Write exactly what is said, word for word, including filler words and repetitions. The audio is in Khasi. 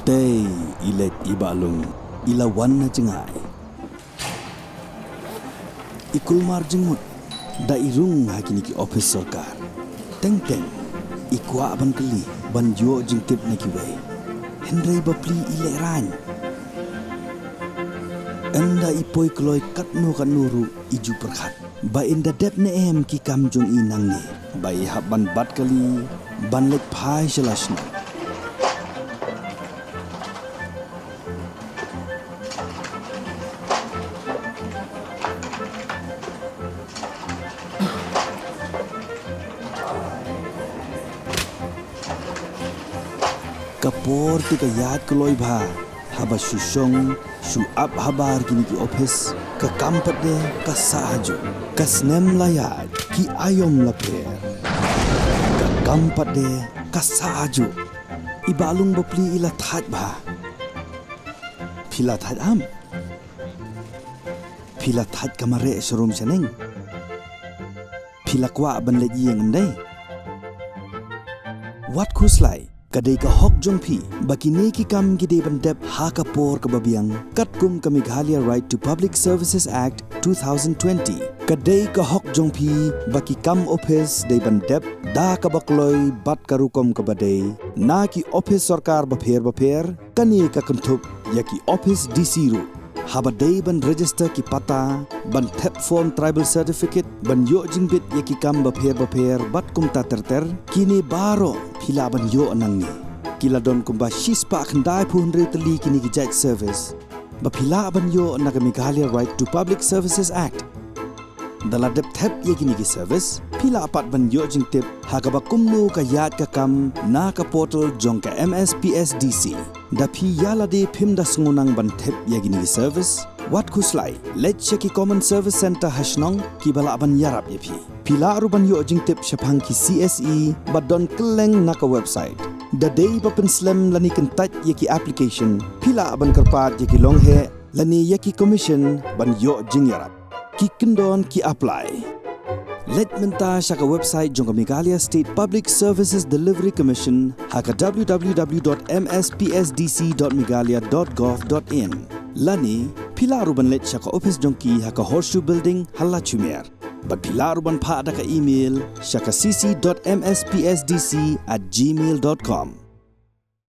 Tei i leit i Bahlung i la wan na jngai. I kulmar jingmut da i rung ha kine ki ophis sorkar. Teng teng i kwah ban kylli, ban ïoh jingtip na kiwei. Hynrei bapli i lehraiñ. Ynda i poi kloi katno katno ruh i ju pyrkhat ba in da dep ne em ki kam jong i nangne, ba i hap ban bat kali ban leit phai sha la shnong. Ka por te ka ïaid kloi bha, haba shu shong shu ap habar kine ki ophis, ka kam pat de ka sah hajuh. Ka snem la ïaid, ki aïom la pher, ka kam pat de ka sah hajuh. I Bahlung bapli i la thait bha. Phi la thait em? Phi la thait ka mareh sharum shaneng? Phi la kwah ban leit ïing em dei? Wat khuslai, ka dei ka hok jong phi ba kine ki kam ki dei ban dep ha ka por kaba biang, katkum ka Meghalaya Right to Public Services Act two thousand twenty. Ka dei ka hok jong phi ba ki kam ophis dei ban dep da kaba kloi bad ka rukom kaba dei na ki ophis sorkar bapher bapher. Kane ka kynthup ïa ki ophis D C ruh, haba dei ban register ki pata, ban thep form tribal certificate, ban ïoh jingbit ïa ki kam bapher bapher bad kumta ter ter. Kine baroh phi lah ban ïoh nangne. Ki la don kumba shispah khyndai phew hynriew tylli kine ki jait service ba phi lah ban ïoh na ka Meghalaya Right to Public Services Act. Da la dep thep ïa kine ki service, phi lah pat ban ïoh jingtip ha kaba kumno ka ïaid ka kam na ka portal jong ka M S P S D C. Da phi ïa lade phim da sngewnang ban thep ïa kine ki service, wat khuslai, leit sha ki Common Service Centre ha shnong, kiba lah ban ïarap ïa phi. Phi lah ruh ban ïoh jingtip shaphang ki C S E ba don kylleng na ka website. Da dei ba pynslem lane kyntait ïa ki application, phi lah ban kyrpad ïa ki longheh lane ïa ki commission ban ïoh jingïarap. Ki kyndon ki apply. Leit mynta sha ka website jong ka Meghalaya State Public Services Delivery Commission ha ka W W W dot M S P S D C dot meghalaya dot gov dot in. Lane phi lah ruh ban leit sha ka ophis jong ki ha ka Horseshoe Building ha Lachumiere. Bad phi lah ruh ban phah da ka email sha ka C C dot M S P S D C at gmail dot com.